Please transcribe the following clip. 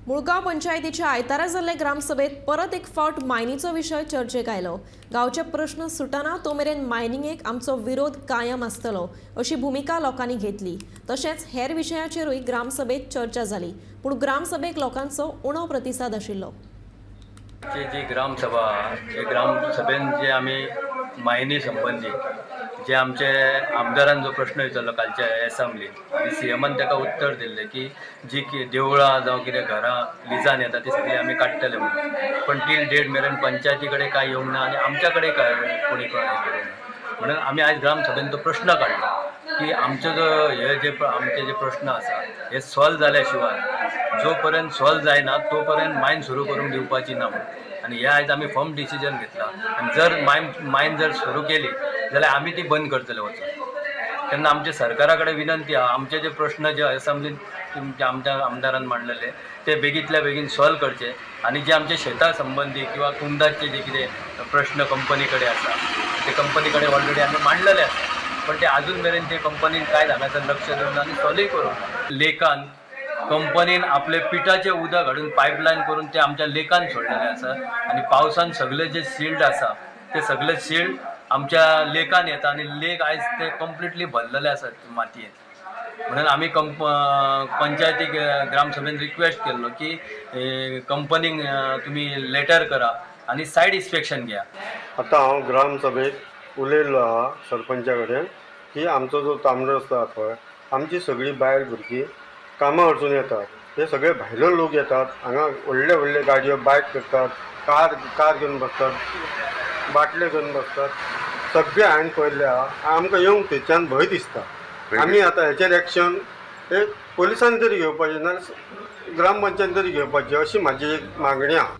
मुळगांव पंचायतीच्या आयतारा जाल्ले ग्रामसभेत परत एक फावट मायनीचो विशय चर्चेक आयलो। गांवचे प्रश्न सुटना तो मेरेन मायनिंगेक आमचो विरोध कायम आसतलो अशी भूमिका लोकांनी घेतली। तशेंच हेर विशयाचेरूय ग्रामसभेत चर्चा जाली, पूण ग्रामसभेक लोकांचो उणो प्रतिसाद आशिल्लो। जी ग्रामसभा ग्रामसभेन जे आमी मायनी संबंदी जे आमचे आमदारान जो प्रश्न विचारलो कालच्या एसेंब्लीन आनी सीएमान ताका उत्तर दिल्लें की जी देवळां जावं कितें घरां लिजान येता ती सगळीं आमी काडटले म्हणून, पण टील डेट मेरेन पंचायती कडेन कांय येवंक ना आनी आमच्या कडेन कांय कोणी हें करूंक ना। म्हणून आमी आयज ग्रामसभेन तो प्रश्न काडलो की आमचो जो हे जे आमचे जे प्रश्न आसा हे सॉल्व जाल्या शिवाय जो पर्यंत सॉल्व जायना तो पर्यंत मायन सुरू करूंक दिवपाची ना म्हणून। आनी हे आयज आमी फर्म डिसिजन घेतला आनी जर मायन जर सुरू केली जाल्यार आमी ती बंद करतले वचून। तेन्ना आमचे सरकारा कडेन विनंती आहा, आमचे जे प्रश्न जे एसेंब्लीन आमच्या आमदारान मांडलेले ते बेगींतल्या बेगीन सॉल्व करचे आनी जे आमचे शेता संबंदी किंवा कुंदाचे जे कितें प्रश्न कंपनी कडेन आसा ते कंपनी कडेन ऑलरेडी आमी मांडलेले आसा, पण ते अजून मेरेन ते कंपनीन कांय हांगासर लक्ष दिवंक ना आनी सॉल्वूय करूंक ना। लेकान कंपनीन आपले पिठाचें उदक हाडून पायपलायन करून ते आमच्या लेकान सोडलेले आसा आनी पावसान सगळे जे सिल्ड आसा ते सगळे सिल्ड आमच्या लेकान येता आनी लेक आयज ते कंप्लिटली भरलेले आसा मातयेन। म्हणून आमी पंचायतीक ग्रामसभेन रिक्वेस्ट केल्लो की कंपनीक तुमी लेटर करा आनी सायड इन्स्पेक्शन घ्या। आतां हांव ग्रामसभेक उलयल्लो आहा सरपंचा कडेन की आमचो जो तांबडो रस्तो आहा पळय, आमची सगळी बायल भुरगीं कामां वचून येतात, हे सगळे भायले लोक येतात हांगा, व्हडले व्हडले गाडयो बायक करतात, कार घेवन बसतात, बाटले घेवन बसतात, सगळे हांवें पळयल्ले आहा। आमकां येवंक थंयच्यान भंय दिसता। आमी आतां हेचेर एक्शन हे पोलिसांनी तरी घेवपाचें, नाल्यार ग्रामपंचायतीन तरी घेवपाचें अशी म्हाजी एक मागणी आहा।